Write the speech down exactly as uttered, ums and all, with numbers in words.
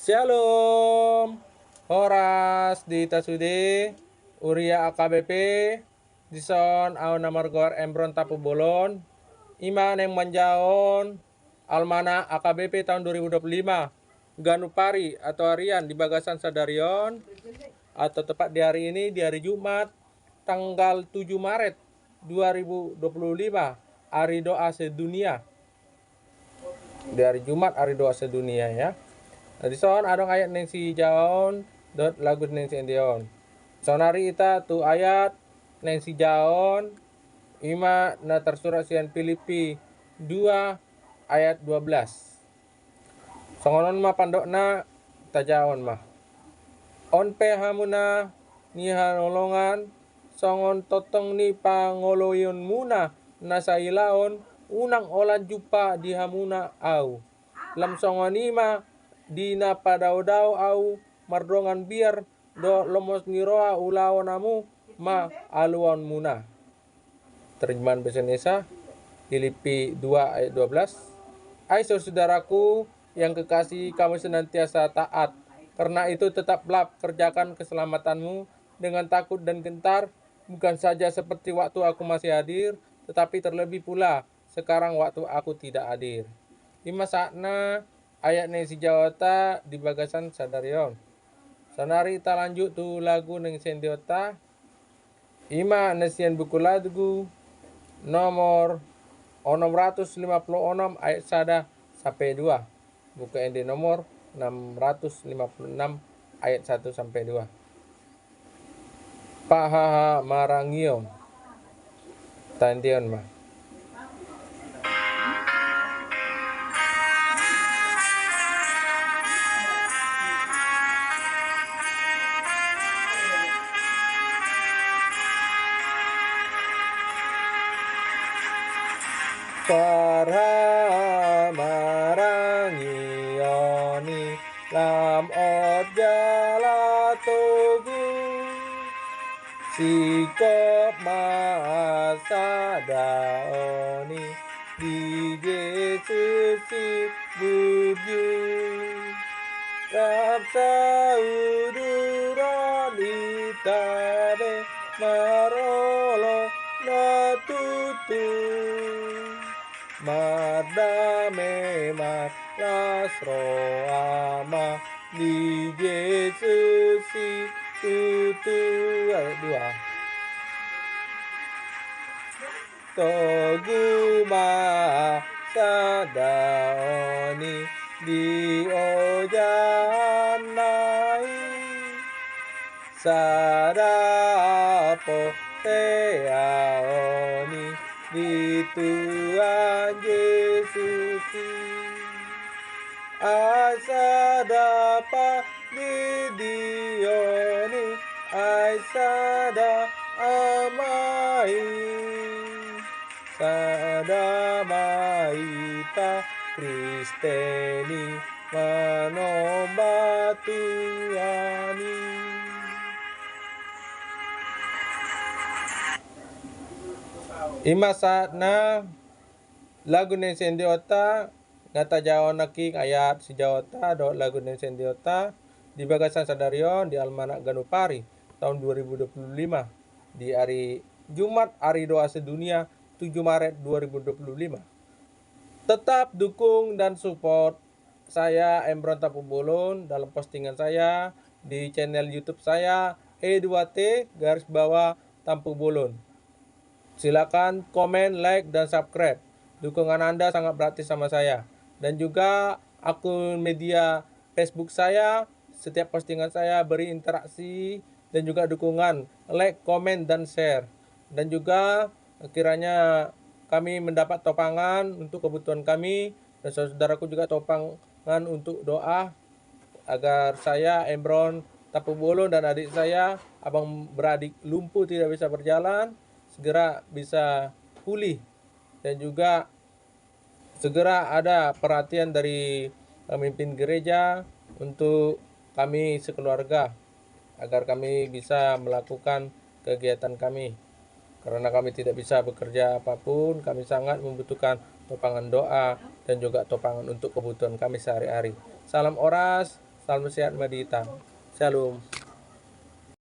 Shalom. Horas di hita sude, huria A K B P. Dison au na margoar Embron Tampubolon. I ma naeng manjaha on almanak A K B P tahun dua ribu dua puluh lima, ganup ari atau harian di bagasan sadari on, atau tepat di hari ini, di hari Jumat, tanggal tujuh Maret dua ribu dua puluh lima, hari doa sedunia. Di hari Jumat, hari doa sedunia, ya. Nah, dison adong ayat naeng sijahaon dohot lagu naeng siendeon. Saonari hita tu ayat naeng sijahaon, i ma na tarsurat sian Pilippi dua ayat dua belas. Songon on ma pandokna, tajahaon ma. On pe hamuna nihaholongan, songon tongtong ni pangoloionmuna na sailaon, unang holan jumpa di hamuna au. Lam songon i ma di na padaodao au mardongan biar dohot lomos ni roha ulaon hamu ma haluaonmuna. Terjemahan bahasa Indonesia, Pilippi dua ayat dua belas. Hai saudaraku yang kekasih, kamu senantiasa taat. Karena itu tetaplah kerjakan keselamatanmu dengan takut dan gentar, bukan saja seperti waktu aku masih hadir, tetapi terlebih pula sekarang waktu aku tidak hadir. I ma sahatna ayat naeng sijahaonta di bagasan sadari on. Saonari hita lanjut tu lagu naeng siendeonta. I ma na sian buku lagu nomor onom ratus lima puluh onom ayat sada sampe dua. Buku ende nomor enam ratus lima puluh enam ayat satu sampe dua. Pahahamarangion. Taendeon ma. Pahahamarangion i lam hot jala togu. Singkop ma hasadaon i di Jesus i burju. Rap sauduron hita be marolop na tutu. Mardame marlas roha ma di Jesus i tutu. Ayat dua. Togu ma hasadaon i di ojahanna i. Sada haporseaon i di Tuhan Jesus i. Ai sada pandidion i, ai sada Ama i. Sada ma hita Kristen i manomba Tuhan i. I ma sahatna lagu naeng siendeonta, na tajahaon nangkin ayat sijahaonta dohot lagu naeng siendeonta di bagasan sadari on di almanak Ganup Ari tahun dua ribu dua puluh lima, di hari Jumat, hari doa sedunia, tujuh Maret dua ribu dua puluh lima. Tetap dukung dan support saya, Embron Tampubolon, dalam postingan saya di channel YouTube saya, E dua T garis bawah Tampubolon. Silakan komen, like, dan subscribe. Dukungan Anda sangat berarti sama saya. Dan juga akun media Facebook saya, setiap postingan saya beri interaksi dan juga dukungan, like, komen, dan share. Dan juga kiranya kami mendapat topangan untuk kebutuhan kami, dan saudaraku juga topangan untuk doa, agar saya, Embron Tampubolon, dan adik saya, abang beradik lumpuh tidak bisa berjalan, segera bisa pulih. Dan juga segera ada perhatian dari pemimpin gereja untuk kami sekeluarga, agar kami bisa melakukan kegiatan kami. Karena kami tidak bisa bekerja apapun, kami sangat membutuhkan topangan doa dan juga topangan untuk kebutuhan kami sehari-hari. Salam horas, Salam sehat ma di hita. Shalom.